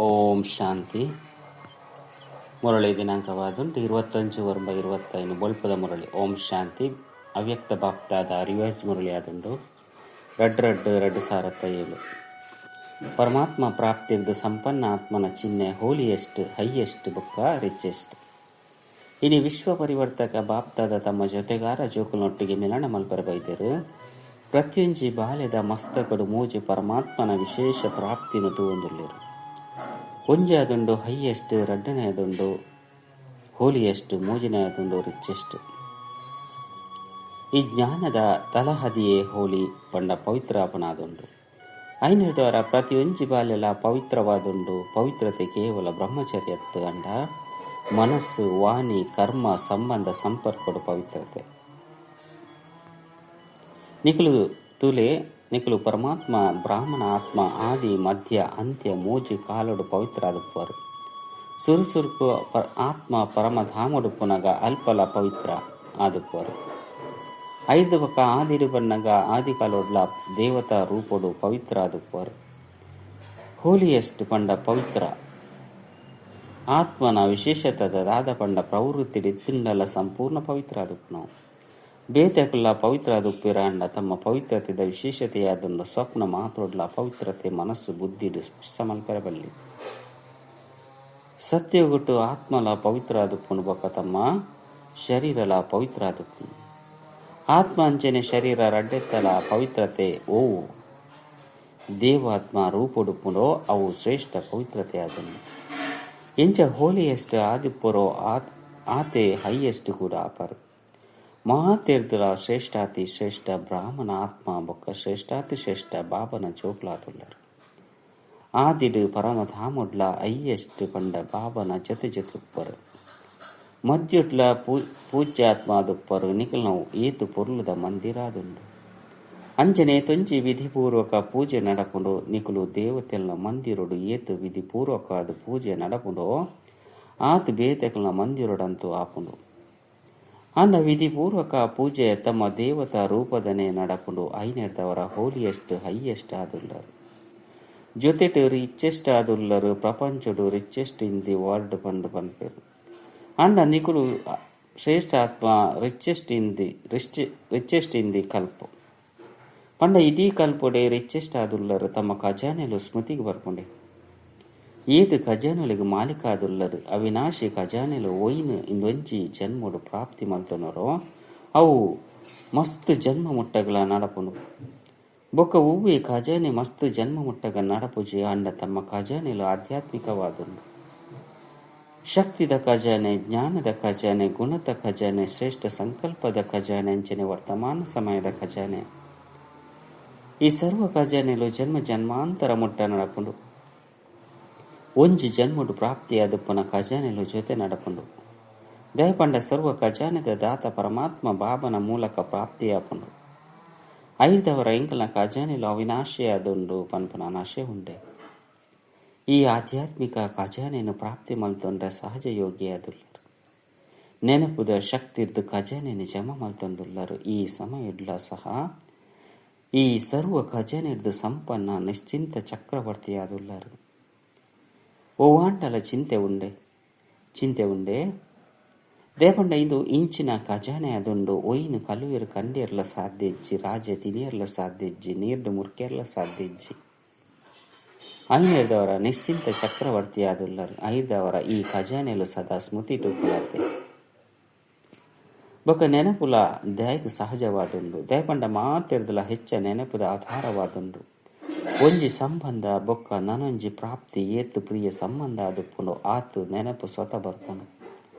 ಓಂ ಶಾಂತಿ. ಮುರಳಿ ದಿನಾಂಕವಾದುಂಟು 25/9/25 ಬೊಲ್ಪದ ಮುರಳಿ. ಓಂ ಶಾಂತಿ. ಅವ್ಯಕ್ತ ಬಾಪ್ತಾದ ರಿವೈಸ್ ಮುರಳಿ ಆದುಂಡು 2/2/2007. ಪರಮಾತ್ಮ ಪ್ರಾಪ್ತಿರ್ದು ಸಂಪನ್ನ ಆತ್ಮನ ಚಿಹ್ನೆ ಹೋಲಿಯೆಸ್ಟ್, ಹೈಯೆಸ್ಟ್ ಬೊಕ್ಕ ರಿಚೆಸ್ಟ್. ಇನಿ ವಿಶ್ವ ಪರಿವರ್ತಕ ಬಾಪ್ತಾದ ತಮ್ಮ ಜೊತೆಗಾರ ಜೋಕುಲನೊಟ್ಟಿಗೆ ಮಿಲನ ಮಲ್ಪರೆ ಬೈದರು. ಪ್ರತಿಯೊಂಜಿ ಬಾಲ್ಯದ ಮಸ್ತಕಡು ಮೂಜಿ ಪರಮಾತ್ಮನ ವಿಶೇಷ ಪ್ರಾಪ್ತಿನು ತೂವೊಂದುಲ್ಲೆರು. ಒಂಜಾದುಂಡು ಹೈಯೆಸ್ಟ್, ರಡ್ಡನೆಯದುಂಡು ಹೋಲಿಯೆಸ್ಟ್, ಮೂಜಿನೆಯದುಂಡು ರಿಚೆಸ್ಟ್. ಈ ಜ್ಞಾನದ ತಲಹದಿಯೇ ಹೋಲಿ ಪಂಡ ಪವಿತ್ರಾಪನಾದುಂಡು. ಐನದವರ ಪ್ರತಿಯೊಂಜಿ ಬಾಲ್ಯಲ ಪವಿತ್ರವಾದುಂಡು. ಪವಿತ್ರತೆ ಕೇವಲ ಬ್ರಹ್ಮಚರ್ಯತ್ತು ಅಂಡ ಮನಸ್ಸು, ವಾಣಿ, ಕರ್ಮ, ಸಂಬಂಧ, ಸಂಪರ್ಕಡು ಪವಿತ್ರತೆ. ನಿಕುಲು ತುಲೆ ನಿಕುಲು ಪರಮಾತ್ಮ ಬ್ರಾಹ್ಮಣ ಆತ್ಮ ಆದಿ ಮಧ್ಯ ಅಂತ್ಯ ಮೂಜಿ ಕಾಲಡು ಪವಿತ್ರಾದುಪ್ಪರು. ಸುರುಸುರುಕು ಆತ್ಮ ಪರಮಧಾಮಡು ಪುನಗ ಅಲ್ಪಲ ಪವಿತ್ರ ಆದುಪ್ಪರು. ಐದು ಬಕ ಆದಿಡು ಬನ್ನಗ ಆದಿ ಕಾಲೊಡ್ಲ ದೇವತಾ ರೂಪಡು ಪವಿತ್ರ ಆದುಪ್ಪರು. ಹೋಲಿಯೆಸ್ಟ್ ಪಂಡ ಪವಿತ್ರ ಆತ್ಮನ ವಿಶೇಷತದ ದಾದ ಪಂಡ ಪ್ರವೃತ್ತಿ ತಿಂಡಲ ಸಂಪೂರ್ಣ ಪವಿತ್ರ ಆದುಪ್ಪು. ಬೇತೆಕುಲ್ಲ ಪವಿತ್ರ ಆದುಪ್ಪಿರಾಂಡ ತಮ್ಮ ಪವಿತ್ರತೆದ ವಿಶೇಷತೆಯಾದುಂಡು ಸ್ವಪ್ನ ಮಾತೊಡ್ಲ ಪವಿತ್ರತೆ ಮನಸ್ಸು ಬುದ್ಧಿಡು ಸ್ಪರ್ಶ ಮಲ್ಪೆರಬಲ್ಲಿ. ಸತ್ಯಗುಟ್ಟು ಆತ್ಮಲ ಪವಿತ್ರ ಆದುಪ್ಪುನು ಬೊಕ್ಕ ತಮ್ಮ ಶರೀರಲ ಪವಿತ್ರ ಆದುಪ್ಪುನು. ಆತ್ಮ ಅಂಚನೆ ಶರೀರ ರಡ್ಡೆತ್ತಲ ಪವಿತ್ರತೆ ಓವು ದೇವಾತ್ಮ ರೂಪುಡುಪ್ಪುನೋ ಅವು ಶ್ರೇಷ್ಠ ಪವಿತ್ರತೆ ಆದುಂಡು. ಎಂಚ ಹೋಲಿಯೆಸ್ಟ್ ಆದಿಪ್ಪುರೋ ಆತೆ ಹೈಯೆಸ್ಟ್ ಕೂಡ ಆಪರು. ಮಹಾತೀರ್ಥರ ಶ್ರೇಷ್ಠಾತಿ ಶ್ರೇಷ್ಠ ಬ್ರಾಹ್ಮಣ ಆತ್ಮ ಬೊಕ್ಕ ಶ್ರೇಷ್ಠಾತಿ ಶ್ರೇಷ್ಠ ಬಾಬನ ಜೋಕ್ಲಾದುಲ್ಲರು. ಆದಿಡು ಪರಮಧಾಮುಡ್ಲ ಹೈಯೆಸ್ಟ್ ಪಂಡ ಬಾಬನ ಜೊತೆ ಜೊತೆ ಮಧ್ಯುಟ್ಲ ಪೂಜ್ಯಾತ್ಮಾದುಪ್ಪರು. ನಿಕಲ್ನವು ಏತು ಪೊರ್ಲುದ ಮಂದಿರಾದುಂಡು. ಅಂಜನೆ ತೊಂಜಿ ವಿಧಿಪೂರ್ವಕ ಪೂಜೆ ನಡಪುಂಡು. ನಿಕುಲು ದೇವತೆಲ್ನ ಮಂದಿರೊಡು ಏತು ವಿಧಿಪೂರ್ವಕ ಅದು ಪೂಜೆ ನಡಪುಂಡೋ ಆತು ಬೇತೆಕಲ್ನ ಮಂದಿರೊಡಂತೂ ಆಪುಂಡು. ಅಂಡ ವಿಧಿಪೂರ್ವಕ ಪೂಜೆ ತಮ್ಮ ದೇವತಾ ರೂಪದನೆ ನಡಪುಂಡು. ಐನೆರ್ದವರ ಹೋಲಿಯೆಸ್ಟ್ ಹೈಯೆಸ್ಟ್ ಆದುಲ್ಲರು. ಜೊತೆಟು ರಿಚೆಸ್ಟ್ ಆದುಲ್ಲರು. ಪ್ರಪಂಚಡು ರಿಚೆಸ್ಟ್ ಇನ್ the world ಬಂದು ಪನ್ಪೆರು. ಅಂಡ ನಿಕುಲು ಶ್ರೇಷ್ಠ ಆತ್ಮ richest in the richest in the ಕಲ್ಪ ಪಂಡ ಇಡೀ ಕಲ್ಪೊಡೆ ರಿಚೆಸ್ಟ್ ಆದುಲ್ಲರು. ತಮ್ಮ ಖಜಾನೆಲು ಸ್ಮೃತಿಗೆ ಬರ್ಪುಂಡೆ. ಏದು ಖಜಾನೆಲಿಗೆ ಮಾಲೀಕ ಆದುಲ್ಲರು. ಅವಿನಾಶಿ ಖಜಾನೆಲು ಒಯ್ನು ಇಂದೊಂಜಿ ಜನ್ಮಡು ಪ್ರಾಪ್ತಿ ಮಲ್ತೊನರೋ ಅವು ಮಸ್ತ್ ಜನ್ಮ ಮುಟ್ಟಗಳ ನಡಪುಂಡು. ಬೊಕ್ಕ ಒವ್ವೆ ಖಜಾನೆ ಮಸ್ತ್ ಜನ್ಮ ಮುಟ್ಟಗ ನಡಪುಜಿ. ಅಂಡ ತಮ್ಮ ಖಜಾನೆಲು ಆಧ್ಯಾತ್ಮಿಕವಾದುಂಡು. ಶಕ್ತಿದ ಖಜಾನೆ, ಜ್ಞಾನದ ಖಜಾನೆ, ಗುಣದ ಖಜಾನೆ, ಶ್ರೇಷ್ಠ ಸಂಕಲ್ಪದ ಖಜಾನೆ, ಅಂಚನೆ ವರ್ತಮಾನ ಸಮಯದ ಖಜಾನೆ. ಈ ಸರ್ವ ಖಜಾನೆಲು ಜನ್ಮ ಜನ್ಮಾಂತರ ಮುಟ್ಟ ನಡಪುಂಡು. ಒಂಜಿ ಜನ್ಮಡು ಪ್ರಾಪ್ತಿಯಾದಪ್ಪನ ಖಜಾನೆಲು ಜೊತೆ ನಡಪುಂಡು. ದಯಪಂಡ ಸರ್ವ ಖಜಾನೆದ ದಾತ ಪರಮಾತ್ಮ ಬಾಬನ ಮೂಲಕ ಪ್ರಾಪ್ತಿಯಾಪುಂಡು. ಐದವರ ಎಂಕಲ್ನ ಖಜಾನೆಲು ಅವಿನಾಶಿಯಾದುಂಡು ಪನ್ಪನ ಅನಾಶೆ ಉಂಡೆ. ಈ ಆಧ್ಯಾತ್ಮಿಕ ಖಜಾನೆಯನ್ನು ಪ್ರಾಪ್ತಿ ಮಲ್ತೊಂಡ್ರೆ ಸಹಜ ಯೋಗಿಯಾದುಲ್ಲರು. ನೆನಪುದ ಶಕ್ತಿರ್ದು ಖಜಾನೆಯನ್ನು ಜಮ ಮಲ್ತೊಂದುಲ್ಲರು. ಈ ಸಮಯಡ್ಲ ಸಹ ಈ ಸರ್ವ ಖಜಾನೆರ್ದು ಸಂಪನ್ನ ನಿಶ್ಚಿಂತ ಚಕ್ರವರ್ತಿಯಾದುಲ್ಲರು. ಓವಾಂಡಲ ಚಿಂತೆ ಉಂಡೆ ಚಿಂತೆ ಉಂಡೆ. ದೇಪಂಡ ಇಂದು ಇಂಚಿನ ಖಜಾನೆ ಅದುಂಡು. ಒಯ್ನು ಕಲುವೆರು ಕಂಡೇರ್ಲ ಸಾಧ್ಯ ಇಜ್ಜಿ, ರಾಜೆ ತಿನಿಯರ್ಲ ಸಾಧ್ಯ ಇಜ್ಜಿ, ನೀರ್ಡು ಮುರ್ಕೆರ್ಲ ಸಾಧ್ಯ ಇಜ್ಜಿ. ಐನೇರ್ದವರ ನಿಶ್ಚಿಂತ ಚಕ್ರವರ್ತಿಯಾದುಲ್ಲರು. ಐದವರ ಈ ಖಜಾನೆಲು ಸದಾ ಸ್ಮೃತಿ ಟೂಕುಲತೆ ಬೊಕ್ಕ ನೆನಪುಲ ದಯకు ಸಹಜವಾದುಂಡು. ದಯಪಂಡ ಮಾತೆರ್ದಲ ಹೆಚ್ಚ ನೆನಪುದ ಆಧಾರವಾದುಂಡು. ಒಂಜಿ ಸಂಬಂಧ ಬೊಕ್ಕ ನನೊಂಜಿ ಪ್ರಾಪ್ತಿ ಏತು ಪ್ರಿಯ ಸಂಬಂಧ ಆದುಪ್ಪುಂಡು ಆತು ನೆನಪು ಸ್ವತಃ ಬರ್ಪುಂಡು.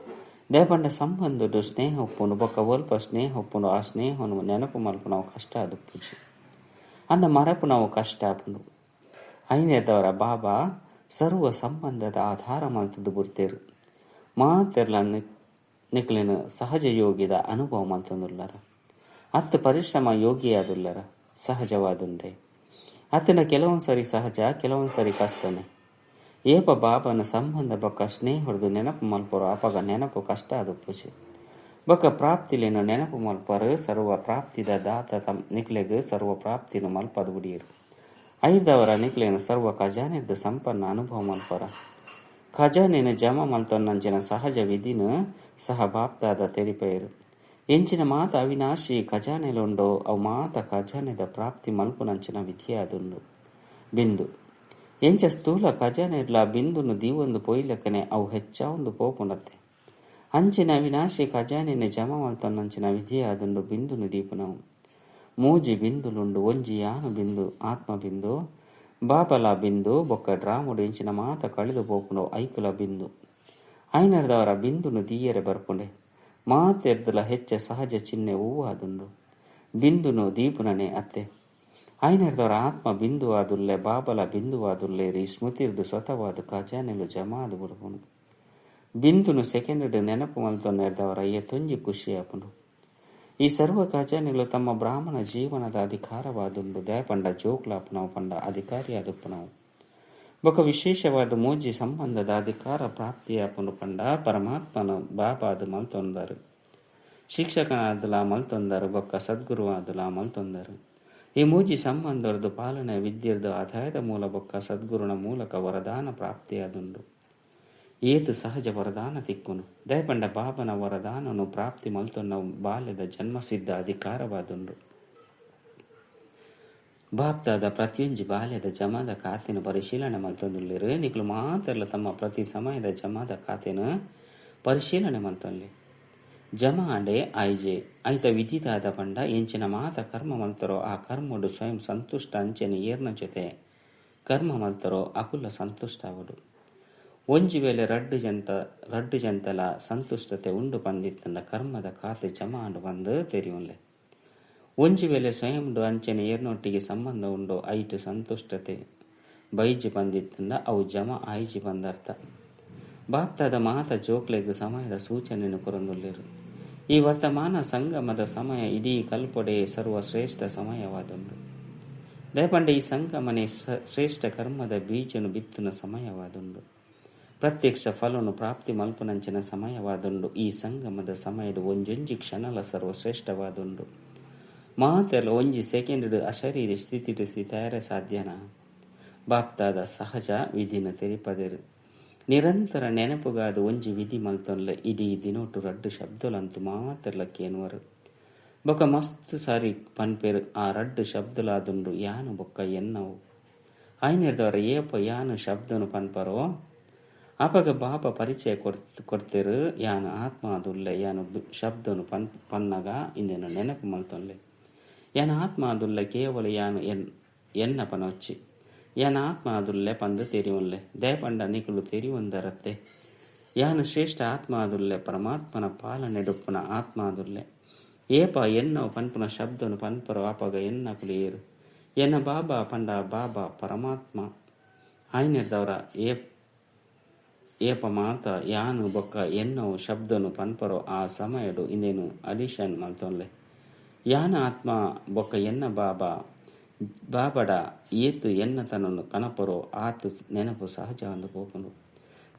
ದಯಪಂಡ ಸಂಬಂಧಡು ಸ್ನೇಹ ಉಪ್ಪುಂಡು. ಬೊಕ್ಕ ಒಲ್ಪ ಸ್ನೇಹ ಉಪ್ಪುಂಡು. ಆ ಸ್ನೇಹನು ನೆನಪು ಮಲ್ಪುನವು ಕಷ್ಟ ಆದುಪ್ಪುಜಿ. ಅನ್ನ ಮರಪುನವು ಕಷ್ಟ ಆಪುಂಡು. ಐನೇದವರ ಬಾಬಾ ಸರ್ವ ಸಂಬಂಧದ ಆಧಾರ ಮಲ್ತದ್ದು ಬುಡ್ತೇರು. ಮಾತೆರ್ಲ ನಿಕ್ಲಿನ ಸಹಜ ಯೋಗಿದ ಅನುಭವ ಮಲ್ತೊಂದುಲ್ಲರ. ಅತ್ತ ಪರಿಶ್ರಮ ಯೋಗಿಯಾದುಲ್ಲರ ಸಹಜವಾದುಂಡೆ. ಅತನ ಕೆಲವೊಂದು ಸರಿ ಸಹಜ, ಕೆಲವೊಂದು ಸರಿ ಕಷ್ಟನೆ. ಏಪ ಬಾಬನ ಸಂಬಂಧ ಬೊಕ್ಕ ಸ್ನೇಹ ಹೊಡೆದು ನೆನಪು ಮಲ್ಪರು ಅಪಗ ನೆನಪು ಕಷ್ಟ ಆದುಪ್ಪುಜಿ. ಬೊಕ್ಕ ಪ್ರಾಪ್ತಿಲೇನು ನೆನಪು ಮಲ್ಪರು ಸರ್ವ ಪ್ರಾಪ್ತಿದ ದಾತ ತಮ್ ನಿಕ್ಲೆಗ್ ಸರ್ವ ಪ್ರಾಪ್ತಿನ ಮಲ್ಪದು ಬುಡಿಯರು. ಐದವರ ನಿಕ್ಲೇನ ಸರ್ವ ಖಜಾನೆರ್ದ್ ಸಂಪನ್ನ ಅನುಭವ ಮಲ್ಪರ. ಖಜಾನೆನ ಜಮಾ ಮಲ್ತೊನ್ನಂಚಿನ ಸಹಜ ವಿಧಿನ ಸಹ ಬಾಪ್ದಾದ ತೆರಿಪೈರು. ಎಂಚಿನ ಮಾತ ಅವಿನಾಶಿ ಖಜಾನೆಲುಂಡೋ ಅವು ಮಾತ ಖಜಾನೆದ ಪ್ರಾಪ್ತಿ ಮಲ್ಪುನಂಚಿನ ವಿಧಿಯಾದುಂಡು. ಬಿಂದು ಎಂಚ ಸ್ಥೂಲ ಖಜಾನೆಡ್ಲ ಬಿಂದುನು ದೀವೊಂದು ಪೊಯ್ಲೆಕ್ಕನೆ ಅವು ಹೆಚ್ಚಾವೊಂದು ಪೋಪುಂಡತ್ತೆ. ಅಂಚಿನ ಅವಿನಾಶಿ ಖಜಾನೆನ ಜಮಾ ಮಲ್ತೊನ್ನಂಚಿನ ವಿಧಿಯಾದುಂಡು ಬಿಂದುನು ದೀಪುನವು. ಮೂಜಿ ಬಿಂದುಲುಂಡು. ಒಂಜಿ ಯಾನು ಬಿಂದು ಆತ್ಮ ಬಿಂದು, ಬಾಬಲ ಬಿಂದು ಬೊಕ್ಕ ಡ್ರಾಮುಡು ಎಂಚಿನ ಮಾತ ಕಳೆದು ಪೋಪುಂಡು ಐಕುಲ ಬಿಂದು. ಐನರ್ದವರ ಬಿಂದುನು ದೀಯರೆ ಬರ್ಪುಂಡೆ. ಮಾತೆರ್ದಲ ಹೆಚ್ಚ ಸಹಜ ಚಿಹ್ನೆ ಹೂವಾದುಂಡು ಬಿಂದುನು ದೀಪುನನೆ ಅತ್ತೆ. ಐನರ್ದವರ ಆತ್ಮ ಬಿಂದುವಾದುಲ್ಲೆ ಬಾಬಲ ಬಿಂದುವಾದುಲ್ಲೆ ರೀ ಸ್ಮೃತಿರ್ದು ಸ್ವತವಾದ ಖಜಾನೆಲು ಜಮಾದು ಬುಡುಪುಂಡು. ಬಿಂದುನು ಸೆಕೆಂಡ್ ನೆನಪು ಮಲ್ತೊನ್ನೆರ್ದವರ ಏತೊಂಜಿ ಖುಷಿ ಆಪುಂಡು. ಈ ಸರ್ವ ಖಜಾನೆಲು ತಮ್ಮ ಬ್ರಾಹ್ಮಣ ಜೀವನದ ಅಧಿಕಾರವಾದುಂಡು. ದಯಪಂಡ ಜೋಕ್ಲಾಪುನವು ಪಂಡ ಅಧಿಕಾರಿಯಾದುಪ್ಪುನವು. ಬೊಕ ವಿಶೇಷವಾದ ಮೂಜಿ ಸಂಬಂಧದ ಅಧಿಕಾರ ಪ್ರಾಪ್ತಿಯಾಪುಂಡು ಪಂಡ ಪರಮಾತ್ಮನ ಬಾಬಾದು ಮಲ್ತೊಂದರು, ಶಿಕ್ಷಕನಾದಲ ಮಲ್ತೊಂದರು, ಬೊಕ್ಕ ಸದ್ಗುರುವಾದಲ ಮಲ್ತೊಂದರು. ಈ ಮೂಜಿ ಸಂಬಂಧರ್ದು ಪಾಲನೆ ವಿದ್ಯೆರ್ದು ಆದಾಯದ ಮೂಲ ಬೊಕ್ಕ ಸದ್ಗುರುನ ಮೂಲಕ ವರದಾನ ಪ್ರಾಪ್ತಿಯಾದುಂಡು. ಏತು ಸಹಜ ವರದಾನ ತಿಕ್ಕುನು. ದಯಪಂಡ ಬಾಬನ ವರದಾನನು ಪ್ರಾಪ್ತಿ ಮಲ್ತೊನ್ನ ಬಾಲ್ಯದ ಜನ್ಮಸಿದ್ಧ ಅಧಿಕಾರವಾದುಂಡು. ಬಾಪ್ತಾದ ಪ್ರತಿಯೊಂಜಿ ಬಾಲ್ಯದ ಜಮಾದ ಖಾತೆನ ಪರಿಶೀಲನೆ ಮಲ್ತೊಂದುಲ್ಲೆರ್. ನಿಕುಲು ಮಾತೆರ್ಲ ತಮ್ಮ ಪ್ರತಿ ಸಮಯದ ಜಮಾದ ಖಾತೆನ ಪರಿಶೀಲನೆ ಮಲ್ತೊನ್ಲೆ. ಜಮಾ ಆಂಡೆ ಆಯ್ಜೆ ಐತ ವಿಧಿದಾದ ಪಂಡ ಎಂಚಿನ ಮಾತ ಕರ್ಮ ಮಲ್ತರೋ ಆ ಕರ್ಮಡು ಸ್ವಯಂ ಸಂತುಷ್ಟ ಅಂಚೆನೆ ಏರ್ನ ಜೊತೆ ಕರ್ಮ ಮಲ್ತರೋ ಅಕುಲ ಸಂತುಷ್ಟ ಆವಡು. ಒಂಜಿ ವೇಳೆ ರಡ್ಡು ಜಂತಲ ಸಂತುಷ್ಟತೆ ಉಂಡು ಪಂದಿತ್ತಂಡ ಕರ್ಮದ ಖಾತೆ ಜಮಾ ಆಂಡು ಬಂದು ತೆರಿಯುನ್ಲೆ. ಒಂಜಿ ವೇಳೆ ಸ್ವಯಂಡು ಅಂಚೆನೆ ಏರ್ನೊಟ್ಟಿಗೆ ಸಂಬಂಧ ಉಂಡು ಐಟು ಸಂತುಷ್ಟತೆ ಬೈಜಿ ಬಂದಿತ್ತಂಡ ಅವು ಜಮಾ ಆಯ್ಜಿ ಬಂದರ್ಥ. ಬಾಪ್ತಾದ ಮಾತ ಜೋಕ್ಲೆಗ್ ಸಮಯದ ಸೂಚನೆಯನ್ನು ಕೊರೊಂದುಲ್ಲೆರ್. ಈ ವರ್ತಮಾನ ಸಂಗಮದ ಸಮಯ ಇಡೀ ಕಲ್ಪೊಡೆ ಸರ್ವಶ್ರೇಷ್ಠ ಸಮಯವಾದುಂಡು. ದಯಪಂಡ ಈ ಸಂಗಮನೆ ಶ್ರೇಷ್ಠ ಕರ್ಮದ ಬೀಜನು ಬಿತ್ತುನ ಸಮಯವಾದುಂಡು. ಪ್ರತ್ಯಕ್ಷ ಫಲನು ಪ್ರಾಪ್ತಿ ಮಲ್ಪುನಂಚಿನ ಸಮಯವಾದುಂಡು. ಈ ಸಂಗಮದ ಸಮಯದ ಒಂಜೊಂಜಿ ಕ್ಷಣಲ ಸರ್ವಶ್ರೇಷ್ಠವಾದುಂಡು. ಮಾತೆಲ್ಲ ಒಂಜಿ ಸೆಕೆಂಡ್ ಅಶರೀರಿ ಸ್ಥಿತಿಟು ಸ್ಥಿತಾಯರೆ ಸಾಧ್ಯನಾ? ಬಾಪ್ತಾದ ಸಹಜ ವಿಧಿನ ತೆರಿಪದೆರು. ನಿರಂತರ ನೆನಪುಗಾದ ಒಂಜಿ ವಿಧಿ ಮಲ್ತೊನ್ಲೆ. ಇಡೀ ದಿನೋಟು ರಡ್ಡು ಶಬ್ದಲಂತು ಮಾತೆರ್ಲ ಕೇನುವರು. ಬೊಕ ಮಸ್ತ್ ಸಾರಿ ಪನ್ಪೆರು. ಆ ರಡ್ಡು ಶಬ್ದಲಾದುಂಡು ಯಾನು ಬೊಕ್ಕ ಎನ್ನವು. ಆಯ್ನೆರ್ದವರ ಏಪ ಯಾನು ಶಬ್ದನು ಪನ್ಪರೋ ಅಪಗ ಬಾಬ ಪರಿಚಯ ಕೊಡ್ತೇರು. ಯಾನು ಆತ್ಮ ಅದುಲ್ಲೆ ಯಾನು ಶಬ್ದನು ಪನ್ನಗ ಇಂದೇನು ನೆನಪು ಮಲ್ತೊನ್ಲೆ. ಯಾನ ಆತ್ಮ ಅದುಲ್ಲೆ ಕೇವಲ ಯಾನು ಎನ್ನ ಪನೊಚ್ಚಿ ಯಾನ ಆತ್ಮ ಅದುಲ್ಲೆ ಪಂದು ತೆರಿಯುನ್ಲೆ. ದಯಪಂಡ ನಿಕುಲು ತೆರಿಯುವಂದರತ್ತೆ. ಯಾನು ಶ್ರೇಷ್ಠ ಆತ್ಮ ಅದುಲ್ಲೆ ಪರಮಾತ್ಮನ ಪಾಲನೆಡುಪ್ಪುನ ಆತ್ಮ ಅದುಲ್ಲೆ. ಏಪ ಎನ್ನವು ಪನ್ಪುನ ಶಬ್ದನು ಪನ್ಪರೋ ಅಪಗ ಎನ್ನಕುಲು ಏರು. ಎನ್ನ ಬಾಬಾ ಪಂಡ ಬಾಬಾ ಪರಮಾತ್ಮ. ಆಯ್ನೆರ್ದವರ ಏಪ ಮಾತ ಯಾನು ಬೊಕ್ಕ ಎನ್ನವು ಶಬ್ದನು ಪನ್ಪರೋ ಆ ಸಮಯಡು ಇಂದೇನು ಅಡಿಷನ್ ಮಲ್ತೊನ್ಲೆ. ಯಾನ ಆತ್ಮ ಬೊಕ್ಕ ಎನ್ನ ಬಾಬಾ ಬಾಬಡ ಏತು ಎನ್ನ ತನನು ಕನಪರೋ ಆತು ನೆನಪು ಸಹಜ ಒಂದು ಪೋಪುಂಡು.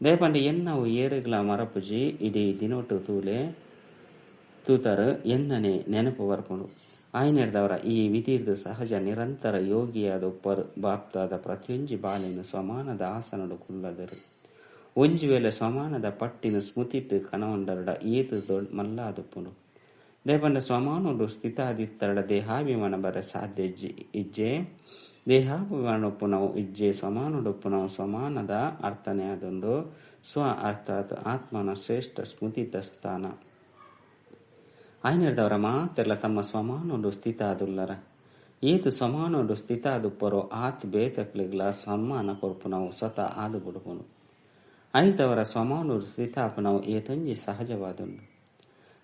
ದಯಪಂಡ ಎನ್ನವು ಏರುಗ್ಲ ಮರಪುಜಿ ಇಡೀ ದಿನೋಟು ತೂಲೆ ತೂತರು ಎನ್ನನೆ ನೆನಪು ಬರ್ಪುಂಡು. ಆಯ್ನೆರ್ದವರ ಈ ವಿಧಿರ್ದು ಸಹಜ ನಿರಂತರ ಯೋಗಿಯಾದ ಉಪ್ಪರು ಬಾಪ್ತಾದ ಪ್ರತಿಯೊಂಜಿ ಬಾಲೆನು ಸಮಾನದ ಆಸನಡು ಕುಲ್ಲದರು. ಒಂಜಿ ವೇಳೆ ಸಮಾನದ ಪಟ್ಟಿನ ಸ್ಮೃತಿಟ್ಟು ಕನವಂಡರಡ ಏತು ದೊಡ್ಡ ಮಲ್ಲಾದುಪ್ಪುಂಡು. ದಯಪಂಡ ಸ್ವಮಾನೋಡು ಸ್ಥಿತಾದಿತ್ತರಡ ದೇಹಾಭಿಮಾನ ಬರ ಸಾಧ್ಯ ಇಜ್ಜೆ. ದೇಹಾಭಿಮಾನೊಪ್ಪುನವು ಇಜ್ಜೆ ಸ್ವಮಾನೊಡೊಪ್ಪುನವು ಸ್ವಮಾನದ ಅರ್ಥನೆ ಆದುಂಡು. ಸ್ವ ಅರ್ಥಾತ್ ಆತ್ಮನ ಶ್ರೇಷ್ಠ ಸ್ಮೃತಿತ ಸ್ಥಾನ. ಆಯ್ನೆರ್ದವರ ಮಾತೆಲ್ಲ ತಮ್ಮ ಸ್ವಮಾನೋಡು ಸ್ಥಿತ ಆದುಲ್ಲರ. ಏತು ಸ್ವಮಾನೋಡು ಸ್ಥಿತ ಆದುಪ್ಪರೋ ಆತ್ ಬೇತಕ್ಲಿಗ್ಲ ಸಮ್ಮಾನ ಕೊರ್ಪುನವು ಸ್ವತಃ ಆದು ಬುಡುಪುನು. ಐತವರ ಸ್ವಮಾನೋಡು ಸ್ಥಿತಾಪನವು ಏತೊಂಜಿ ಸಹಜವಾದುಂಡು.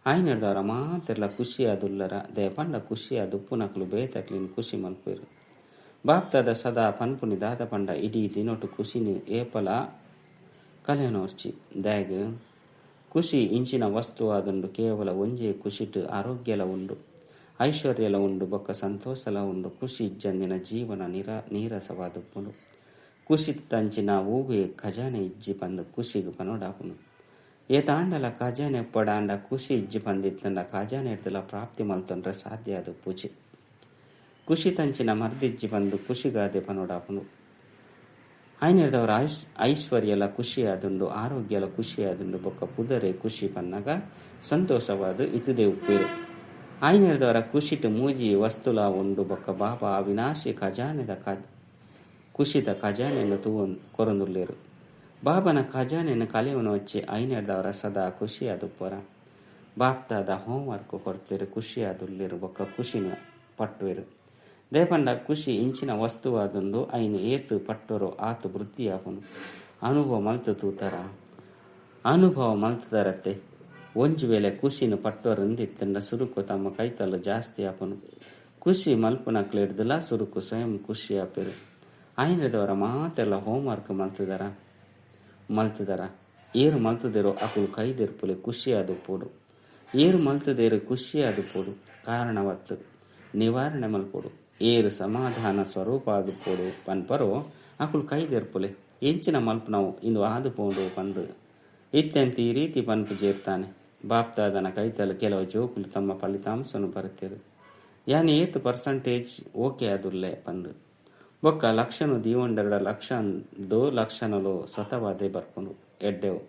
ಆಯ್ನೆರ್ದವರ ಮಾತೆಲ್ಲ ಖುಷಿಯಾದುಲ್ಲರ. ದಯಪಂಡ ಖುಷಿಯಾದುಪ್ಪುನಕ್ಲು ಬೇತಕ್ಲಿನ್ ಖುಷಿ ಮಲ್ಪೇರು. ಬಾಪ್ತಾದ ಸದಾ ಪನ್ಪುನಿ ದಾದ ಪಂಡ ಇಡೀ ದಿನೊಟು ಖುಷಿನಿ ಏಪಲ ಕಲೆನೋರ್ಚಿ. ದಾಗ್ ಖುಷಿ ಇಂಚಿನ ವಸ್ತು ಆದುಂಡು. ಕೇವಲ ಒಂಜೇ ಖುಷಿಟು ಆರೋಗ್ಯಲ ಉಂಡು, ಐಶ್ವರ್ಯಲ ಉಂಡು, ಬೊಕ್ಕ ಸಂತೋಷಲ ಉಂಡು. ಖುಷಿ ಇಜ್ಜಂದಿನ ಜೀವನ ನೀರಸವಾದುಪ್ಪುಂಡು. ಖುಷಿ ತಂಚಿನ ಹೂವೆ ಖಜಾನೆ ಇಜ್ಜಿ ಪಂದು ಖುಷಿಗೆ ಪನೋಡಾಪುಂಡು. ಏತಾಂಡಲ ಖಜಾನೆ ಪಡಾಂಡ ಖುಷಿ ಇಜ್ಜಿ ಪಂದಿತ್ತಂಡ ಖಜಾನೆ ಇಡ್ದಲ ಪ್ರಾಪ್ತಿ ಮಲ್ತೊಂಡ್ರೆ ಸಾಧ್ಯ ಅದು ಪೂಜೆ. ಖುಷಿತಂಚಿನ ಮರ್ದಿಜ್ಜಿ ಪಂದ್ ಖುಷಿಗಾದೆ ಪನೊಡಾಪುಂಡು. ಆಯ್ನೆರ್ದವರ ಐಶ್ವರ್ಯಲ ಖುಷಿಯಾದುಂಡು, ಆರೋಗ್ಯಲ ಖುಷಿಯಾದುಂಡು, ಬೊಕ್ಕ ಪುದರೆ ಖುಷಿ ಪನ್ನಗ ಸಂತೋಷವಾದ ಇತುದೇ ಉಪ್ಪೇರು. ಆಯ್ನೆರ್ದವರ ಖುಷಿಟ್ ಮೂಜಿ ವಸ್ತುಲ ಉಂಡು. ಬೊಕ್ಕ ಬಾಬಾ ಅವಿನಾಶಿ ಖಜಾನೆದ ಖುಷಿದ ಖಜಾನೆಯನ್ನು ಕೊರೊಂದುಲ್ಲೇರು. ಬಾಬನ ಖಜಾನೆಯನ್ನು ಕಲೆವನು ವಚ್ಚಿ ಐನೆರ್ದವರ ಸದಾ ಖುಷಿಯಾದುಪ್ಪರ. ಬಾಪ್ತಾದ ಹೋಂವರ್ಕ್ ಕೊರ್ತೆರು, ಖುಷಿಯಾದುಲ್ಲೇರು, ಬೊಕ್ಕ ಖುಷಿನ ಪಟ್ಟುವೆರು. ದೇಪಂಡ ಖುಷಿ ಇಂಚಿನ ವಸ್ತುವಾದುಂಡು, ಐನು ಏತು ಪಟ್ಟೊರು ಆತು ವೃದ್ಧಿಯಾಪುನು. ಅನುಭವ ಮಲ್ತು ತೂತರ ಅನುಭವ ಮಲ್ತದರತ್ತೆ. ಒಂಜಿ ವೇಳೆ ಖುಷಿನ ಪಟ್ಟೊರಂದಿತ್ತಂಡ ಸುರುಕು ತಮ್ಮ ಕೈತಲು ಜಾಸ್ತಿ ಆಪುನು. ಖುಷಿ ಮಲ್ಪುನಕ್ಲೆಡ್ದಲ ಸುರುಕು ಸ್ವಯಂ ಖುಷಿ ಆಪೆರು. ಐನದವರ ಮಾತೆಲ್ಲ ಹೋಂವರ್ಕ್ ಮಲ್ತದರ. ಏರು ಮಲ್ತದಿರೋ ಅಕುಲು ಕೈದೆರ್ಪುಲೆ ಖುಷಿಯಾದುಪ್ಪೋಡು. ಏರು ಮಲ್ತದೇರು ಖುಷಿಯಾದುಪ್ಪೋಡು. ಕಾರಣವತ್ತು ನಿವಾರಣೆ ಮಲ್ಪೋಡು. ಏರು ಸಮಾಧಾನ ಸ್ವರೂಪ ಆದುಪ್ಪೋಡು ಪನ್ಪರೋ ಅಕುಲು ಕೈದೆರ್ಪುಲೆ. ಎಂಚಿನ ಮಲ್ಪುನವು ಇಂದು ಆದುಪೋಂಡು ಪಂದು ಇತ್ಯಂತ ಈ ರೀತಿ ಪನ್ಪು ಜೇರ್ತಾನೆ. ಬಾಪ್ತಾದನ ಕೈತಲು ಕೆಲವು ಜೋಕುಲು ತಮ್ಮ ಫಲಿತಾಂಶನು ಬರುತ್ತೇರು. ಯಾನಿ ಏತು ಪರ್ಸೆಂಟೇಜ್ ಓಕೆ ಆದುಲ್ಲೆ ಪಂದು. ಬೊಕ್ಕ ಲಕ್ಷನು ದೀವಂಡರ ಲಕ್ಷ ಲಕ್ಷಣಲು ಸ್ವತವಾದೇ ಬರ್ಪುಂಡು ಎಡ್ಡೆವು.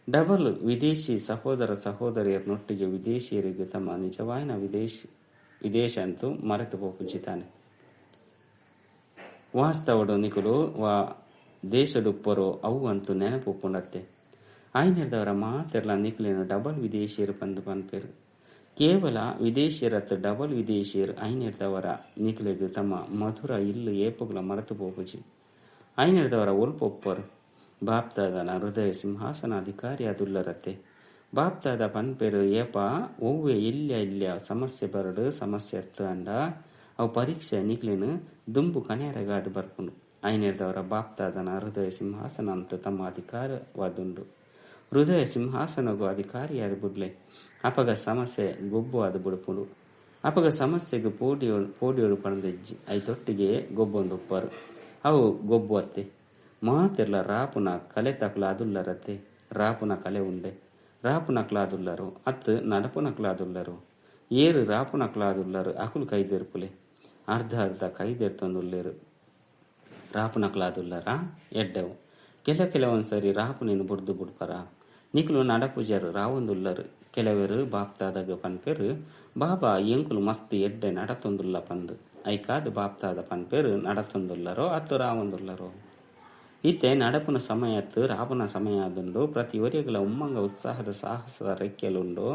ಡಬಲ್ ವಿದೇಶಿ ಸಹೋದರ ಸಹೋದರಿಯರನ್ನೊಟ್ಟಿಗೆ ವಿದೇಶಿಯರಿಗೆ ತಮ್ಮ ನಿಜವಾಯಿನ ವಿದೇಶ ಅಂತೂ ಮರೆತು ಪೋಪುಂಚಿತಾನೆ. ವಾಸ್ತವಡು ನಿಕುಲು ವಾ ದೇಶಡುಪ್ಪರೋ ಅವು ಅಂತೂ ನೆನಪು ಪುಂಡತ್ತೆ. ಆಯ್ನೆರ್ದವರ ಮಾತೆರ್ಲ ನಿಕುಲೇನು ಡಬಲ್ ವಿದೇಶಿಯರು ಪಂದು ಪನ್ಪೇರು. ಕೇವಲ ವಿದೇಶಿಯರತ್ತು ಡಬಲ್ ವಿದೇಶಿಯರು. ಐನೆರ್ದವರ ನಿಕುಲೆಗ್ ತಮ್ಮ ಮಧುರ ಇಲ್ಲು ಏಪುಗುಲ ಮರೆತು ಪೋಪುಜಿ. ಐನೆರ್ದವರ ಒಲ್ಪೊಪ್ಪರು. ಬಾಪ್ತಾದನ ಹೃದಯ ಸಿಂಹಾಸನ ಅಧಿಕಾರಿ ಅದುಲ್ಲರತ್ತೆ. ಬಾಪ್ತಾದ ಪನ್ಪೇರು ಏಪ ಒವ್ವೆ ಇಲ್ಯ ಇಲ್ಯ ಸಮಸ್ಯೆ ಬರಡು ಸಮಸ್ಯೆ ಅತ್ತು ಅಂಡ ಅವು ಪರೀಕ್ಷೆ ನಿಕ್ಲೇನು ದುಂಬು ಕಣೆರಗಾದು ಬರ್ಪುಂಡು. ಐನೆರ್ದವರ ಬಾಪ್ತಾದನ ಹೃದಯ ಸಿಂಹಾಸನ ಅಂತ ತಮ್ಮ ಅಧಿಕಾರವಾದುಂಡು. ಹೃದಯ ಸಿಂಹಾಸನಗೂ ಅಧಿಕಾರಿಯಾದ ಬುಡ್ಲೆ. ಅಪಗ ಸಮಸ್ಯೆ ಗೊಬ್ಬು ಆದ ಬುಡುಪುಂಡು. ಅಪಗ ಸಮಸ್ಯೆಗೆ ಪೋಡಿಯೋಡು ಪಣದೆಜ್ಜಿ ಐತೊಟ್ಟಿಗೆ ಗೊಬ್ಬೊಂದುಪ್ಪರು. ಅವು ಗೊಬ್ಬು ಅತ್ತೆ. ಮಾತೆರ್ಲ ರಾಪುನ ಕಲೆ ತಕುಲ ಅದುಲ್ಲರತ್ತೆ. ರಾಪುನ ಕಲೆ ಉಂಡೆ. ರಾಪುನಕ್ಲಾದುಲ್ಲರು ಅತ್ತು ನಡಪುನಕ್ಲಾದುಲ್ಲರು. ಏರು ರಾಪುನಕ್ಲಾದುಲ್ಲರು ಅಕುಲು ಕೈದೆರ್ಪುಲೆ. ಅರ್ಧ ಅರ್ಧ ಕೈದೆರ್ತೊಂದುಲ್ಲೇರು. ರಾಪುನಕ್ಲಾದುಲ್ಲರ ಎಡ್ಡೆವು. ಕೆಲವೊಂದ್ಸರಿ ರಾಪುನೇನು ಬುಡ್ದು ಬುಡ್ಪರ. ನಿಕುಲು ನಡಪುಜರು ರಾವೊಂದುಲ್ಲರು. ಕೆಲವರು ಬಾಪ್ತಾದಾಗ ಪನ್ಪೇರು ಬಾಬಾ ಎಂಕುಲು ಮಸ್ತ್ ಎಡ್ಡೆ ನಡತೊಂದುಲ್ಲ ಪಂದು. ಐಕಾದ ಬಾಪ್ತಾದ ಪನ್ಪೇರು ನಡತೊಂದುಲ್ಲರೋ ಅತ್ತು ರಾವೊಂದುಲ್ಲರೋ. ಇತ್ತೆ ನಡಪುನ ಸಮಯತ್ತು ರಾಪುನ ಸಮಯ ಆದುಂಡು. ಪ್ರತಿ ಒರಿಯಗಳ ಉಮ್ಮಂಗ ಉತ್ಸಾಹದ ಸಾಹಸದ ರೆಕ್ಕೆಲುಂಡು.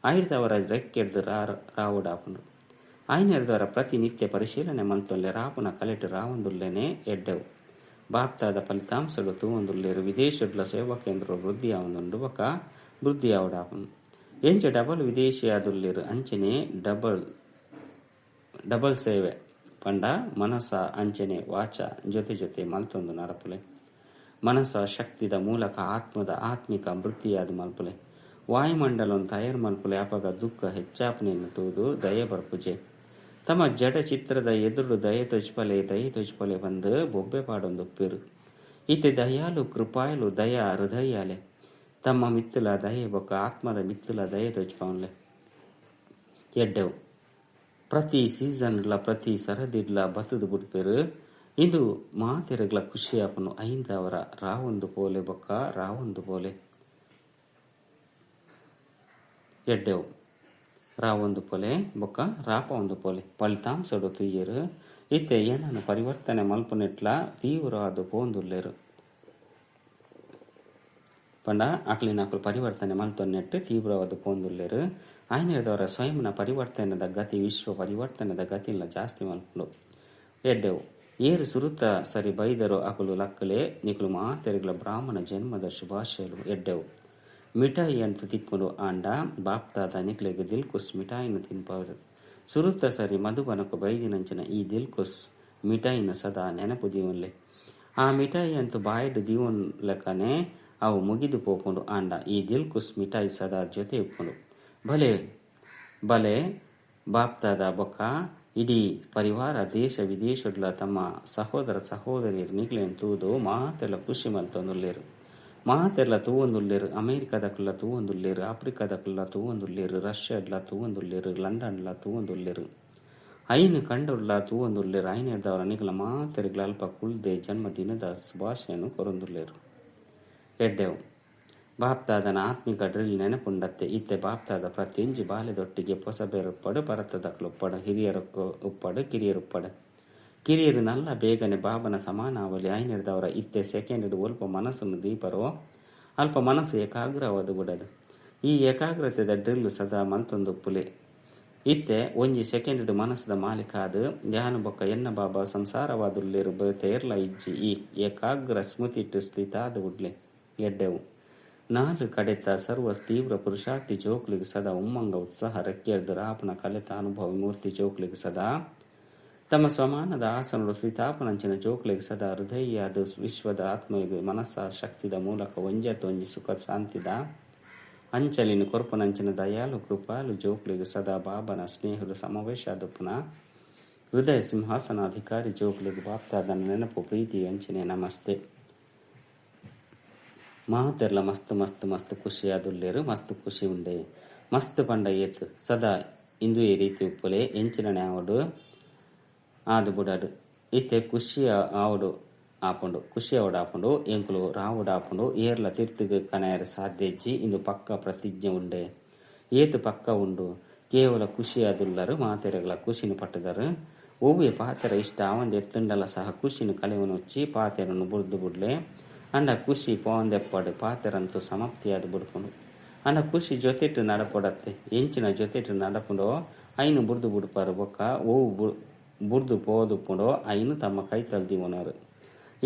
ಆಯ್ದವರ ರೆಕ್ಕೆಡ್ದು ರಾವುಡಾಪುಂಡು. ಆಯ್ನೆರ್ದವರ ಪ್ರತಿನಿತ್ಯ ಪರಿಶೀಲನೆ ಮಲ್ತೊಲ್ಲೆ ರಾಪುನ ಕಲೆಟು ರಾವೊಂದುಲ್ಲೇನೆ ಎಡ್ಡೆವು. ಬಾಪ್ತಾದ ಫಲಿತಾಂಶಗಳು ತೂವೊಂದುಲ್ಲೇರು. ವಿದೇಶಡ್ಲ ಸೇವಾ ಕೇಂದ್ರ ವೃದ್ಧಿ ಆವೊಂದುಂಡು ಬೊಕ್ಕ ವೃದ್ಧಿ ಆವಡಾಪುಂಡು. ಎಂಚ ಡಬಲ್ ವಿದೇಶಿಯಾದುಲ್ಲೇರು ಅಂಚನೆ ಡಬಲ್ ಸೇವೆ ಪಂಡ ಮನಸ ಅಂಚನೆ ವಾಚ ಜೊತೆ ಜೊತೆ ಮಲ್ತೊಂದು ನಡಪುಲೆ. ಮನಸ ಶಕ್ತಿದ ಮೂಲಕ ಆತ್ಮದ ಆತ್ಮಿಕ ವೃತ್ತಿಯಾದ ಮಲ್ಪುಲೆ. ವಾಯುಮಂಡಲವನ್ನು ತಯಾರು ಮಲ್ಪುಲೆ. ಅಪಗ ದುಃಖ ಹೆಚ್ಚಾಪನೆಯನ್ನು ತೂದು ದಯೆ ಬರ್ಪುಜೆ. ತಮ್ಮ ಜಡ ಚಿತ್ರದ ಎದುರು ದಯೆ ತೊಜ್ಪಲೆ ದಯೆ ತೊಜ್ಪಲೆ ಬಂದು ಬೊಬ್ಬೆ ಪಾಡೊಂದುಪ್ಪಿರು. ಈತೆ ದಯಾಲು ಕೃಪಾಯಲು ದಯಾ ಹೃದಯಾಲೆ. ತಮ್ಮ ಮಿತ್ತುಲ ದಯೆ ಬೊಕ್ಕ ಆತ್ಮದ ಮಿತ್ತುಲ ದಯೆ ತೊಜ್ಪವನ್ಲೆ ಎಡ್ಡೆವು. ಪ್ರತಿ ಸೀಸನ್ಲ ಪ್ರತಿ ಸರದಿಡ್ಲ ಬತ್ತದು ಬುಡ್ಪೇರು. ಇಂದು ಮಾತೆರಗ್ಲ ಖುಷಿಯಾಪನು. ಐಂದವರ ರಾವೊಂದು ಪೋಲೆ ಬೊಕ್ಕ ರಾವೊಂದು ಪೋಲೆ ಎಡ್ಡೆವು. ರಾವೊಂದು ಪೊಲೆ ಬೊಕ್ಕ ರಾಪ ಒಂದು ಪೋಲೆ ಫಲಿತಾಂಶಡು ತುಯ್ಯರು. ಇತ್ತೆ ಏನನ್ನು ಪರಿವರ್ತನೆ ಮಲ್ಪುನೆಟ್ಲ ತೀವ್ರವಾದ ಪೋಂದುಲ್ಲೇರು. ಪಂಡ ಅಕ್ಲಿನ ಅಕುಲು ಪರಿವರ್ತನೆ ಮಲ್ತೊನ್ನೆಟ್ಟು ತೀವ್ರವಾದ ಪೋಂದುಲ್ಲೇರು. ಆಯ್ನೆರ್ದವರ ಸ್ವಯಂನ ಪರಿವರ್ತನೆದ ಗತಿ ವಿಶ್ವ ಪರಿವರ್ತನೆದ ಗತಿಲ್ಲ ಜಾಸ್ತಿ ಮಲ್ಪುಂಡು ಎಡ್ಡೆವು. ಏರು ಸುರುತ ಸರಿ ಬೈದರು ಅಕುಲು ಲಕ್ಕಲೆ ನಿಕುಲು ಮಾತೆರೆಗಳ ಬ್ರಾಹ್ಮಣ ಜನ್ಮದ ಶುಭಾಶಯಲು ಎಡ್ಡೆವು. ಮಿಠಾಯಿ ಅಂತ ತಿಕ್ಕೊಂಡು ಆಂಡ ಬಾಪ್ತಾದ ನಿಕ್ಲೆಗ್ ದಿಲ್ಕುಸ್ ಮಿಠಾಯಿನ ತಿನ್ಪವರು. ಸುರುತ ಸರಿ ಮಧುಬನಕು ಬೈದಿನಂಚಿನ ಈ ದಿಲ್ಕುಸ್ ಮಿಠಾಯಿನ ಸದಾ ನೆನಪು ದೀವನ್ಲೆ. ಆ ಮಿಠಾಯಿ ಅಂತೂ ಬಾಯಿಡ್ ದೀವನ್ ಲೆಕ್ಕನೆ ಅವು ಮುಗಿದು ಪೋಪುಂಡು. ಆಂಡ ಈ ದಿಲ್ಕುಸ್ ಮಿಠಾಯಿ ಸದಾ ಜೊತೆ ಉಪ್ಪುಂಡು. ಭಲೆ ಬಲೆ ಬಾಪ್ತಾದ ಬೊಕ್ಕ ಇಡೀ ಪರಿವಾರ ದೇಶ ವಿದೇಶಡ್ಲ ತಮ್ಮ ಸಹೋದರ ಸಹೋದರಿಯರು ನಿಕ್ಲೆನ್ ತೂದು ಮಾತೆಲ್ಲ ಖುಷಿ ಮಲ್ತೊಂದುಲ್ಲೇರು. ಮಾತೆಲ್ಲ ತೂವೊಂದುಲ್ಲೇರು. ಅಮೇರಿಕಾದಕುಲ್ಲ ತೂವೊಂದುಲ್ಲೇರು, ಆಫ್ರಿಕಾದಕುಲ್ಲ ತೂವೊಂದುಲ್ಲೇರು, ರಷ್ಯಾಡ್ಲ ತೂವೊಂದುಲ್ಲೇರು, ಲಂಡನ್ಲ ತೂವೊಂದುಲ್ಲೇರು. ಐನ್ ಕಂಡೊಡ್ಲ ತೂವೊಂದುಲ್ಲೆರ್. ಐನೆರ್ದಾವರ ನಿಕಲ ಮಾತೆರ್ಗ್ಲ ಅಲ್ಪ ಕುಲ್ದೆ ಜನ್ಮದಿನದ ಶುಭಾಶಯನ್ ಕೊರೊಂದುಲ್ಲೆರ್. ಎಡ್ಡೆವು ಬಾಪ್ತಾದನ ಆತ್ಮಿಕ ಡ್ರಿಲ್ ನೆನಪುಂಡತ್ತೆ. ಇತ್ತೆ ಬಾಪ್ತಾದ ಪ್ರತಿಯೊಂಜಿ ಬಾಲೆದೊಟ್ಟಿಗೆ ಪೊಸಬೆರುಪ್ಪಡು, ಪರತದಕುಲುಪ್ಪಡು, ಹಿರಿಯರುಪ್ಪಡು, ಕಿರಿಯರುಪ್ಪಡು. ಕಿರಿಯರು ನಲ್ಲ ಬೇಗನೆ ಬಾಬನ ಸಮಾನ ಆವಲಿ. ಐನೆರ್ದಾವರ ಇತ್ತೆ ಸೆಕೆಂಡ್ ಒಲ್ಪ ಮನಸ್ಸನ್ನು ದೀಪರೋ ಅಲ್ಪ ಮನಸ್ಸು ಏಕಾಗ್ರವಾದ ಬಿಡಡು. ಈ ಏಕಾಗ್ರತೆದ ಡ್ರಿಲ್ ಸದಾ ಮಲ್ತೊಂದುಪ್ಪುಲೆ. ಇತ್ತೆ ಒಂಜಿ ಸೆಕೆಂಡ್ ಮನಸ್ಸದ ಮಾಲೀಕ ಆದ್ ಯಾನು ಬೊಕ್ಕ ಎನ್ನ ಬಾಬಾ ಸಂಸಾರವಾದುಲ್ಲೆರ್, ಬೇತೆ ಏರ್ಲ ಇಜ್ಜಿ. ಈ ಏಕಾಗ್ರ ಸ್ಮೃತಿಟ್ ಸ್ಥಿತಾದ ಉಡ್ಲೆ. ಎಡ್ಡೆವು ನಾಲ್ ಕಡೆತ ಸರ್ವ ತೀವ್ರ ಪುರುಷಾರ್ಥಿ ಜೋಕ್ಲಿಗ್ ಸದಾ ಉಮ್ಮಂಗ ಉತ್ಸಾಹ ರೆಕ್ಕೆರ್ದ್ ರಾಪುನ ಕಲೆತ ಅನುಭವ ಮೂರ್ತಿ ಜೋಕ್ಲಿಗ್ ಸದಾ ತಮ್ಮ ಸ್ವಮಾನದ ಆಸನಡು ಸ್ಥಿತಾಪನಂಚಿನ ಜೋಕ್ಲಿಗ್ ಸದಾ ಹೃದಯಾದ ವಿಶ್ವದ ಆತ್ಮೆಗ್ ಮನಸ್ಸ ಶಕ್ತಿದ ಮೂಲಕ ಒಂಜತ್ತೊಂಜಿ ಸುಖ ಶಾಂತಿದ ಅಂಚಲಿನ ಕೊರ್ಪುನಂಚಿನ ದಯಾಲು ಕೃಪಾಲು ಜೋಕ್ಲಿಗ್ ಸದಾ ಬಾಬನ ಸ್ನೇಹದ ಸಮಾವೇಶ ಆದುಪ್ಪುನ ಹೃದಯ ಸಿಂಹಾಸನಾಧಿಕಾರಿ ಜೋಕ್ಲಿಗ್ ಬಾಪ್ತಾದನ ನೆನಪು ಪ್ರೀತಿ ಅಂಚನೆ ನಮಸ್ತೆ. ಮಾತೆರ್ಲ ಮಸ್ತ್ ಮಸ್ತ್ ಮಸ್ತ್ ಖುಷಿಯಾದುಲ್ಲೆರ್. ಮಸ್ತ್ ಖುಷಿ ಉಂಡೆ. ಮಸ್ತ್ ಪಂಡ ಏತ್? ಸದಾ ಇಂದುಯೇ ರೀತಿ ಉಪ್ಪುಲೆ. ಎಂಚಿನನೆ ಆವಡ್ ಆದ್ ಬುಡಡ್. ಇತ್ತೆ ಖುಷಿ ಆವಡ್ ಆಪುಂಡು, ಖುಷಿ ಆವಡ್ ಆಪುಂಡು, ಎಂಕುಲು ರಾವಡ್ ಆಪುಂಡು, ಏರ್ಲ ತಿರ್ತುಗ್ ಕನಯೆರೆ ಸಾಧ್ಯ ಇಜ್ಜಿ. ಇಂದು ಪಕ್ಕ ಪ್ರತಿಜ್ಞೆ ಉಂಡೆ. ಏತ್ ಪಕ್ಕ ಉಂಡು? ಕೇವಲ ಖುಷಿಯಾದುಲ್ಲರು. ಮಾತೆರೆಗ್ಲ ಖುಷಿನ ಪಟ್ಟುದರು. ಒವ್ವೆ ಪಾತೆರ ಇಷ್ಟ ಆವಂದೆ ಎತ್ತುಂಡಲ ಸಹ ಖುಷಿನ ಕಲೆವನೊಚ್ಚಿ ಪಾತೆರನು ಬುಡ್ದು ಬುಡ್ಲೆ. ಅಂಡ ಖುಷಿ ಪೋವಂದೆಪ್ಪಡು, ಪಾತೆರಂತೂ ಸಮಾಪ್ತಿಯಾದ್ ಬುಡ್ಪುಂಡು. ಅಂಡ ಖುಷಿ ಜೊತೆಟ್ ನಡಪೊಡತ್ತೆ. ಎಂಚಿನ ಜೊತೆಟ್ ನಡಪುಂಡೋ ಐನು ಬುಡ್ದು ಬುಡ್ಪಾರು. ಬೊಕ್ಕ ಒವು ಬುಡ್ದು ಪೋದುಪ್ಪುಂಡೋ ಐನು ತಮ್ಮ ಕೈತಲ್ ದೀವೊನರು.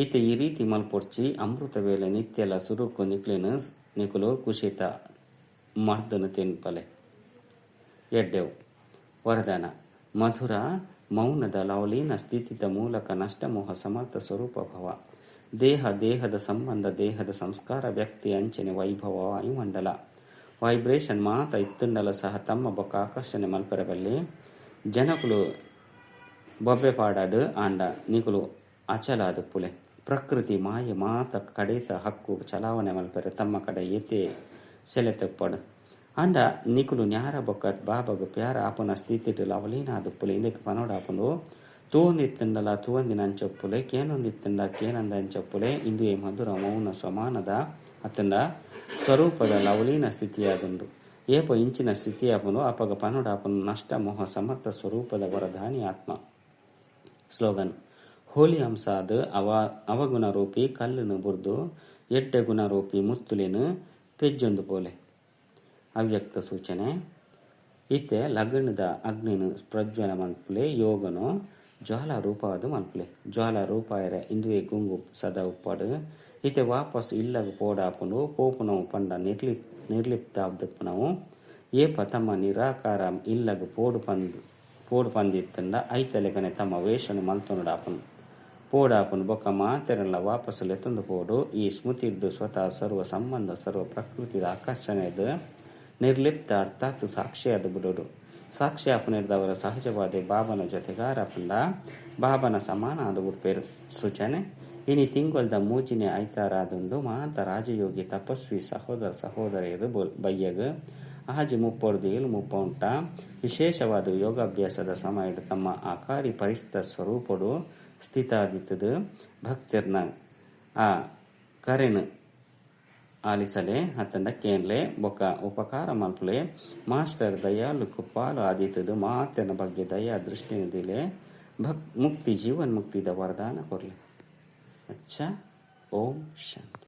ಇತ್ತೆ ಈ ರೀತಿ ಮಲ್ಪೊಡ್ಚಿ. ಅಮೃತ ವೇಳೆ ನಿತ್ಯಲ ಸುರುಕು ನಿಕ್ಲೆನ್ ನಿಕುಲು ಖುಷಿತ ಮರ್ದನು ತಿನ್ಪಲೆ. ಎಡ್ಡೆವು ವರದಾನ ಮಧುರ ಮೌನದ ಲವಲೀನ ಸ್ಥಿತಿದ ಮೂಲಕ ನಷ್ಟಮೋಹ ಸಮರ್ಥ ಸ್ವರೂಪ ಭವ. ದೇಹ, ದೇಹದ ಸಂಬಂಧ, ದೇಹದ ಸಂಸ್ಕಾರ, ವ್ಯಕ್ತಿ ಅಂಚನೆ ವೈಭವ, ವಾಯುಮಂಡಲ ವೈಬ್ರೇಷನ್ ಮಾತ ಇತ್ತುಂಡಲ ಸಹ ತಮ್ಮ ಬೊಕ್ಕ ಆಕರ್ಷಣೆ ಮಲ್ಪೆರೆ ಬಲ್ಲಿ. ಜನಕುಲು ಬೊಬ್ಬೆ ಪಾಡಾಡು, ಆಂಡ ನಿಕುಲು ಅಚಲಾದುಪ್ಪುಲೆ. ಪ್ರಕೃತಿ ಮಾಯೆ ಮಾತ ಕಡೇತ ಹಕ್ಕು ಚಲಾವಣೆ ಮಲ್ಪೆರೆ ತಮ್ಮ ಕಡೆ ಏತೆ ಸೆಲೆತೆಪ್ಪಡು. ಆಂಡ ನಿಕುಲು ನ್ಯಾರ ಬೊಕ್ಕ ಬಾಬಗ್ ಪ್ಯಾರ ಆಪುನ ಸ್ಥಿತಿಟ್ ಲವಲೀನ ಆದುಪ್ಪುಲೆ. ಇಂದೆಕ್ ಪನೊಡಾಪುಂಡು, ತೂವೊಂದಿತ್ತುಂಡಲ ತೂವಂದಿನ ಅಂಚೊಪ್ಪುಲೆ, ಕೇನೊಂದಿತ್ತುಂಡ ಕೇನಂದ ಅಂಚೊಪ್ಪುಲೆ. ಇಂದುಯೇ ಮಧುರ ಮೌನ ಸ್ವಮಾನದ ಅತ್ತಂಡ ಸ್ವರೂಪದ ಲವಲೀನ ಸ್ಥಿತಿಯಾದುಂಡು. ಏಪ ಇಂಚಿನ ಸ್ಥಿತಿಯಾಪುಂಡು ಅಪಗ ಪನೊಡಾಪುಂಡು ನಷ್ಟ ಮೋಹ ಸಮರ್ಥ ಸ್ವರೂಪದ ವರದಾನಿ ಆತ್ಮ. ಸ್ಲೋಗನ್: ಹೋಲಿ ಅಂಸಾದ್ ಅವಗುಣರೂಪಿ ಕಲ್ಲುನು ಬುರ್ದು ಎಡ್ಡೆ ಗುಣರೂಪಿ ಮುತ್ತುಲೆನ್ ಪೆಜ್ಜೊಂದು ಪೋಲೆ. ಅವ್ಯಕ್ತ ಸೂಚನೆ: ಇತ್ತೆ ಲಗ್ನದ ಅಗ್ನಿನ ಪ್ರಜ್ವಲ ಮಲ್ಪುಲೆ. ಯೋಗನು ಜ್ವಾಲಾ ರೂಪವಾದ ಮಲ್ಪುಲೆ. ಜ್ವಾಲಾ ರೂಪಾಯರೆ ಇಂದುವೆ ಗುಂಗು ಸದಾ ಉಪ್ಪಾಡು. ಇತ್ತೆ ವಾಪಸ್ ಇಲ್ಲಗ ಪೋಡಾಪುಂಡು. ಪೋಪುನವು ಪಂಡ ನಿರ್ಲಿಪ್ತ ಆವ್ದಪ್ಪುನವು. ಏಪ ತಮ್ಮ ನಿರಾಕಾರ ಇಲ್ಲಗ ಪೋಡು ಪಂದ್ ಪೋಡು ಪಂದಿತ್ತಂಡ ಐತಲೆಕನೆ ತಮ್ಮ ವೇಷನು ಮಲ್ತೊನುಡಾಪುಂಡು, ಪೋಡಾಪುಂಡು. ಬೊಕ್ಕ ಮಾತೆರೆನ್ಲ ವಾಪಸ್ ಲೆತ್ತೊಂದು ಪೋಡು. ಈ ಸ್ಮೃತಿರ್ದು ಸ್ವತಃ ಸರ್ವ ಸಂಬಂಧ ಸರ್ವ ಪ್ರಕೃತಿದ ಆಕರ್ಷಣೆದ ನಿರ್ಲಿಪ್ತ ಅರ್ಥಾತ್ ಸಾಕ್ಷಿಯಾದ ಬಿಡೋಡು. ಸಾಕ್ಷಿ ಆಪುನೆರ್ದವರ ಸಹಜವಾದ ಬಾಬನ ಜೊತೆಗಾರ ಪಂಡ ಬಾಬನ ಸಮಾನ ಆದ ಉಡ್ಪೇರು. ಸೂಚನೆ: ಇನಿ ತಿಂಗೊಲ್ದ ಮೂಜಿನೆ ಐತಾರಾದುಂಡು. ಮಾತ ರಾಜಯೋಗಿ ತಪಸ್ವಿ ಸಹೋದರ ಸಹೋದರಿಯರು ಬಯ್ಯಗ್ 6:30ರ್ದು 7:30 ಉಂಟ ವಿಶೇಷವಾದ ಯೋಗಾಭ್ಯಾಸದ ಸಮಯಡ್ ತಮ್ಮ ಆಕಾರಿ ಪರಿಸ್ಥಿತ ಸ್ವರೂಪಡು ಸ್ಥಿತಾದಿತ್ತದು ಭಕ್ತಿರ್ನ ಆ ಕರೆನ್ ಆಲಿಸಲೆ ಅತ್ತಂಡ ಕೇನ್ಲೆ ಬೊಕ್ಕ ಉಪಕಾರ ಮಲ್ಪುಲೆ. ಮಾಸ್ಟರ್ ದಯಾಲು ಕೃಪಾಲು ಆದಿತ್ತದು ಮಾತೆರ್ನ ಬಗ್ಗೆ ದಯಾ ದೃಷ್ಟಿನ ದಿಲೆ. ಭಕ್ ಮುಕ್ತಿ ಜೀವನ್ ಮುಕ್ತಿದ ವರದಾನ ಕೊರ್ಲೆ. ಅಚ್ಚಾ, ಓಂ ಶಾಂತಿ.